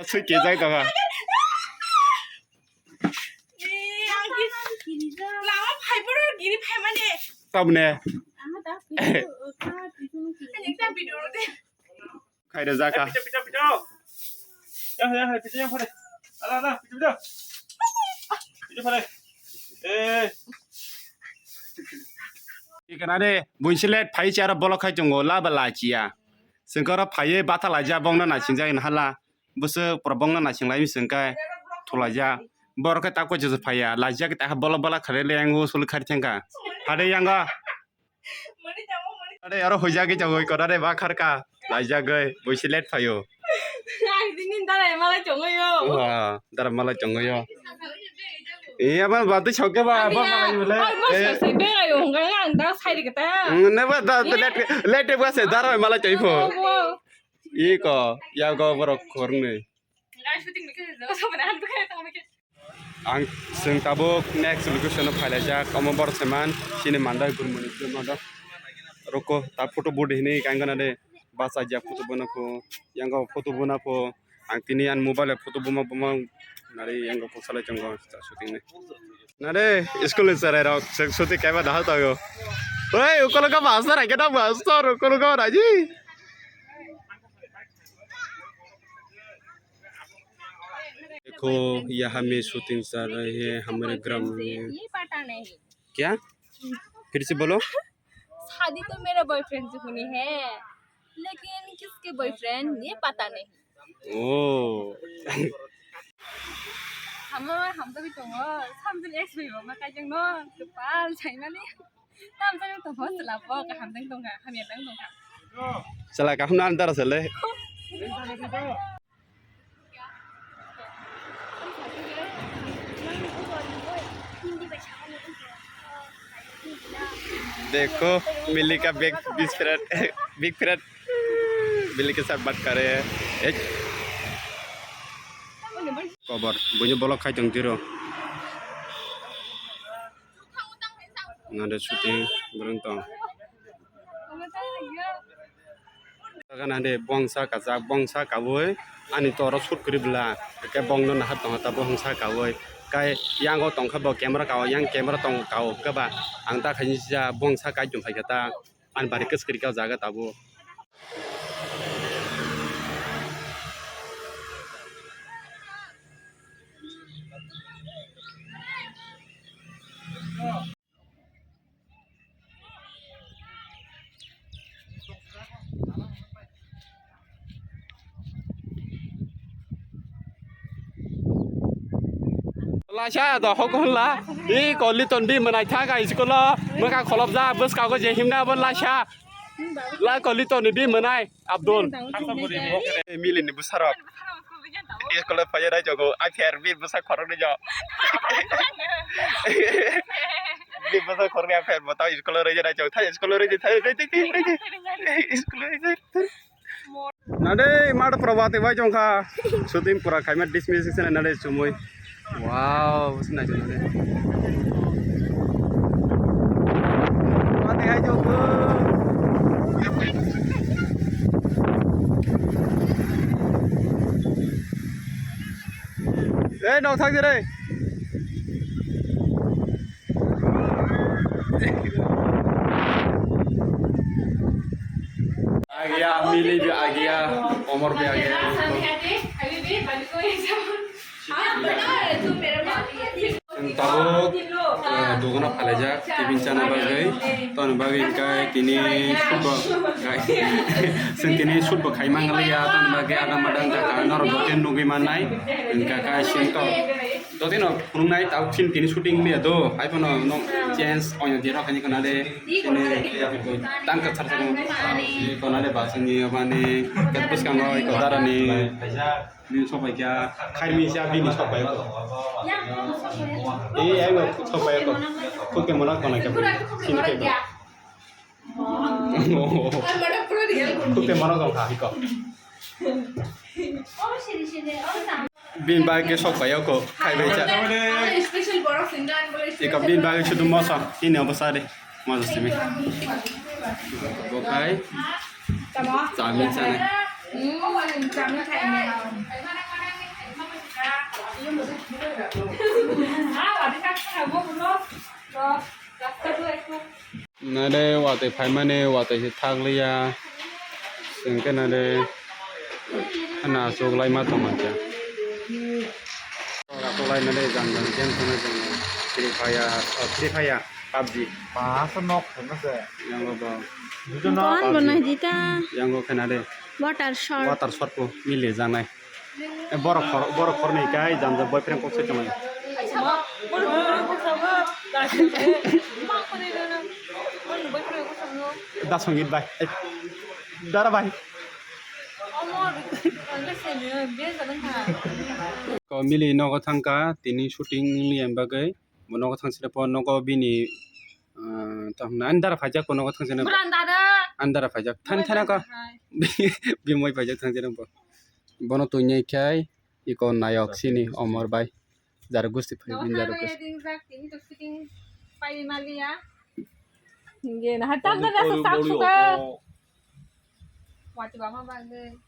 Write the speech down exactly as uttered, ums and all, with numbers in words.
Sui kejak tongkha. Lama phai boro gini phai mane. Tamne. Ekta video de. Khaira jaka. Pito, pito, pito. Ya, ya, ya, pito yang phare. Ala, ala, pito, pito. Pito phare. Eh. Ikana de, buinsilet phai chara bolok khai chungo, laba lachiya. Sengkara phaiye bata laja bongna na singjak in hala. Bwswk pura bongno naising lai mising khe thulaijak. Borok khe tak poito se phaiya, laijak khe tak bola bola kharwi le yango sulu khari thangkha. Hade yanga. Hade aro huijagwi jagwi kora de ba kharka. Laijagwi buisi let phaio. Ang dini dara malai chongoyo. Wah, dara malai chongoyo. Iya ba bati chokya ba ba malai bole. Ai mo se se bera yo ngang ang da sai de ta. Ne ba da let let ba se dara malai chai pho. Iko, yago borok khornwi. Ang chwng tabuk next location o phailaijak, omo borok se man, chini mandai burmani borok. Roko ta photo budi hinwi kangana de, bachajak photo bono pho, yango photo bono pho, ang tini ani mobile o photo buma buma nari yango pho salai tongo shooting ni. Nare, school ni cherai rok, chwng suti kaiba dahal tongo. Oi, ukologo master, hai khe master, ukologo raji. देखो, यहाँ में शूटिंग चल रही है हमारे ग्राम में। ये पता नहीं। क्या? फिर से बोलो। शादी तो मेरा बॉयफ्रेंड से हुई है, लेकिन किसके बॉयफ्रेंड, ये पता नहीं। Oh. Hamo hamjagwi tongo, samjil ex bai bo ma kaijak no, kwpal saimani. Tamjagwi tongo, chwla bo kaham jang tongkha, hamya jang tongkha. Chwla kaham no andar sele. देखो, मिली का big, big friend, big friend Mili के साथ बात कर रहे हैं। एक खबर, buini bolok khai tong tiro. Nade shooting, borok tong. Nade bongsa kajak, bongsa kawi, ani toro shoot kwrwi bwla, hwnkhe bongno naha tongo ta bongsa kawi. Kai yango tongkha bo camera kao, yang camera tong kao hwnkhe ba ang ta khaini sija bongsa kai tong phaikha ta, ani bari kwswk kwrwi kao jaga tabuk. Laisa do hokon la. I ko Liton bi mwnai tha ga school o. Mwkha kholopjak bwskang o je himna bo laisa. La ko Liton ni bi mwnai Abdul. Mili ni bwsarok. School o phai rai jogo. Ai pher bi bwsa khorok ni jo. Bi bwsa khorok ni ai pher bo ta school o rai rai jo. Thai school o rai thai rai thai school o rai. Nade mad probati bai jongkha. Shooting pura khaima dismiss sene nade chumui. Wow, sina jona de. Probati hai jongkha. Ei, nok thang de re. Agia, Mili bi agia, Omor bi agia. Tabuk, eh, dogano phalaijak, tiffin chana bagwi, toni bagwi hwnkhe tini shoot bo khai, chwng tini shoot bo khai mangaliya, toni bagwi adang adang jaka norok joto nugwi mannai, hwnkhe khe sing tok. Jotino phunuknai tabuk chini tini shooting wngya do, hai phano no change oino dirok hani khna de, chini tang kwchar char khna de ba chini mani ket bwskango iko darani bini sok bai kha khairmi cha bini sok bai ko. E ai no sok bai ko. Khuk ke mona kona ke chini ke ko. Khuk ke mona ko kha iko. Bini bai ke sok bai ko khai bai cha. Iko bini bai ke chudu mosa ini obo sa de. Mosa simi. Bo khai. Chami chana. Nade watwi phaimani watwi se thakliya. Chwng khe nade na chuklaima tongma khe. Chuklaima de jang jang game thangna chwng Free Fire, oh, Free Fire, PUBG. Masa nok thangna se. Yango bo. Bujo nok. Kon bo nai di ta. Yango khe nade. Water shot. Water shot bo mili janai. E, borok khor, borok khorni kai jam jam boyfriend kok se tongo. Das Sangeet bai. E, dara bai. Ko mili nogo thangka tini shooting ni bagwi. Bo nogo thang side po nogo bini, ah, tamo hwnna ani dara phaijak po nogo thang side po. Ani dara phaijak. Thani thani ko. Bimoi phaijak thang side po. Bono twi nai khai iko nayok sini Omor bai. Jaro gusti phai bin jaro gusti. Nge na hatam na sa sak suka. Wati bama bagwi.